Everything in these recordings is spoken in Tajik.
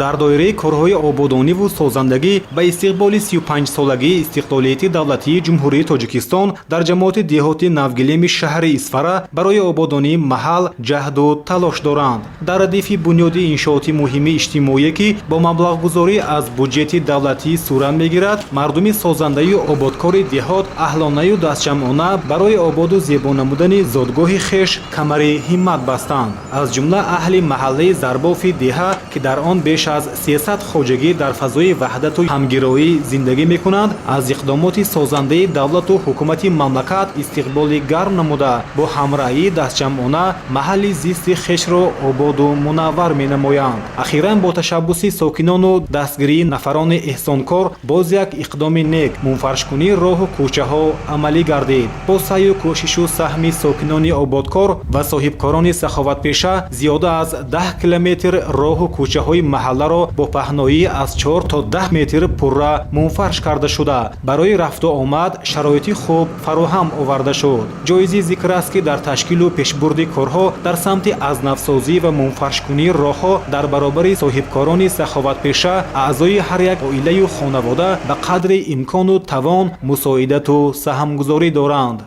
Дар доираи корҳои ободониву созандагӣ ба истиқболи 35-солагии истиқлолияти давлатии Ҷумҳурии Тоҷикистон дар ҷамоати деҳоти Навгилеми шаҳри Исфара барои ободонии маҳал ҷаҳду талош доранд. Дар радифи бунёди иншооти муҳими иҷтимоие, ки бо маблағгузорӣ аз буҷети давлатӣ сурат мегирад, мардуми созандаю ободкори деҳот аҳлонаю дастҷамъона барои ободу зебо намудани зодгоҳи хеш камари ҳиммат бастанд. Аз ҷумла аҳли маҳаллаи Зарбофи деҳа, ки дар он беш аз 300 хоҷагӣ дар фазои ваҳдату ҳамгироӣ зиндагӣ мекунанд, аз иқдомоти созандаи давлату ҳукумати мамлакат истиқболи гарм намуда, бо ҳамраҳии дастҷамъона маҳалли зисти хешро ободу мунаввар менамоянд. Ахиран бо ташаббуси сокинону дастгирии нафарони эҳсонкор боз як иқдоми нек, мунфаршкунии роҳу кӯчаҳо, амалӣ гардид. Бо саъю кӯшишу саҳми сокинони ободкор ва соҳибкорони саховатпеша зиёда аз 10 километр роҳу кӯчаҳои маҳалларо бо паҳноӣ аз 4 то 10 метр пурра мунфарш карда шуда, барои рафту омад шароити хуб фароҳам оварда шуд. Ҷоизи зикр аст, ки дар ташкилу пешбурди корҳо дар самти азнавсозӣ ва мунфаршкунии роҳҳо дар баробари соҳибкорони саховатпеша аъзои ҳар як оилаю хонавода ба қадри имкону тавон мусоидату саҳмгузорӣ доранд.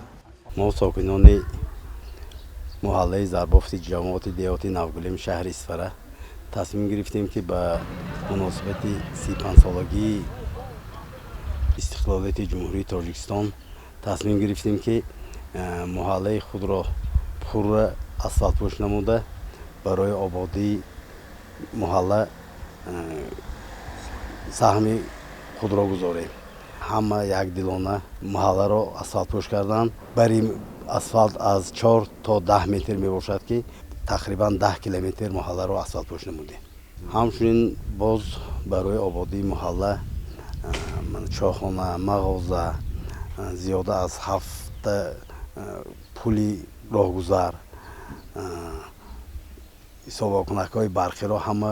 Мо, сокинони маҳаллаи Зарбофти ҷамоати деҳоти Навгулем шаҳри Исфара, тасмим гирифтем, ки ба муносибати 35-солагии истиқлолияти Ҷумҳурии Тоҷикистон тасмим гирифтем, ки маҳаллаи худро пурра асфалтпӯш намуда, барои ободии маҳалла саҳми худро гузорем. Ҳама якдилона маҳалларо асфалтпӯш карданд. Бари асфалт аз 4 то 10 метр мебошад, ки тақрибан 10 километр маҳалларо асфалтпӯш намудем. Ҳамчунин боз барои ободии маҳалла чойхона, мағоза, зиёда аз ҳафта пули роҳгузар, ҳисобкунакҳои барқиро ҳама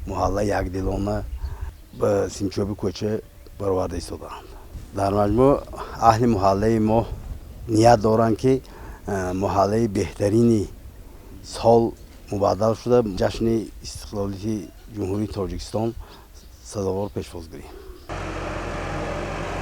маҳалла якдилона ба симчоби кӯча бароварда истодаанд. Дар маҷмӯъ аҳли маҳаллаи мо ният доранд, ки маҳаллаи беҳтарини сол мубаддал шуда, ҷашни истиқлолияти Ҷумҳурии Тоҷикистон сазовор пешвоз гирем.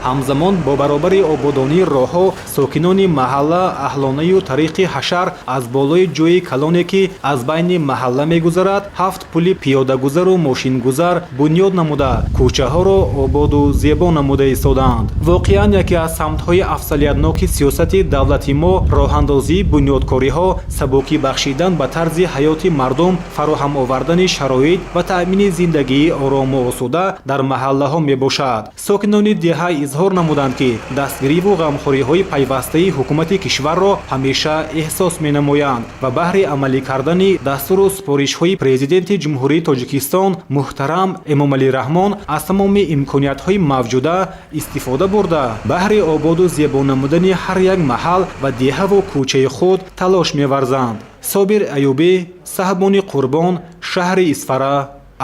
Ҳамзамон бо баробари ободонии роҳҳо сокинони маҳалла аҳлонаю тариқи ҳашар аз болои ҷӯи калоне, ки аз байни маҳалла мегузарад, ҳафт пули пиёдагузару мошингузар бунёд намуда, кӯчаҳоро ободу зебо намуда истодаанд. Воқеан, яке аз самтҳои афзалиятноки сиёсати давлати мо роҳандозии бунёдкориҳо, сабукӣ бахшидан ба тарзи ҳаёти мардум, фароҳам овардани шароит ва таъмини зиндагии орому осуда дар маҳаллаҳо мебошад. Сокинони деҳа изҳор намуданд, ки дастгириву ғамхориҳои пайвастаи ҳукумати кишварро ҳамеша эҳсос менамоянд ва баҳри амалӣ кардани дастуру супоришҳои Президенти Ҷумҳурии Тоҷикистон муҳтарам Эмомалӣ Раҳмон аз тамоми имкониятҳои мавҷуда истифода бурда, баҳри ободу зебо намудани ҳар як маҳал ва деҳаву кӯчаи худ талош меварзанд. Собир Аюбӣ, Саҳбони Қурбон, шаҳри Исфара,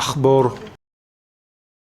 Ахбор.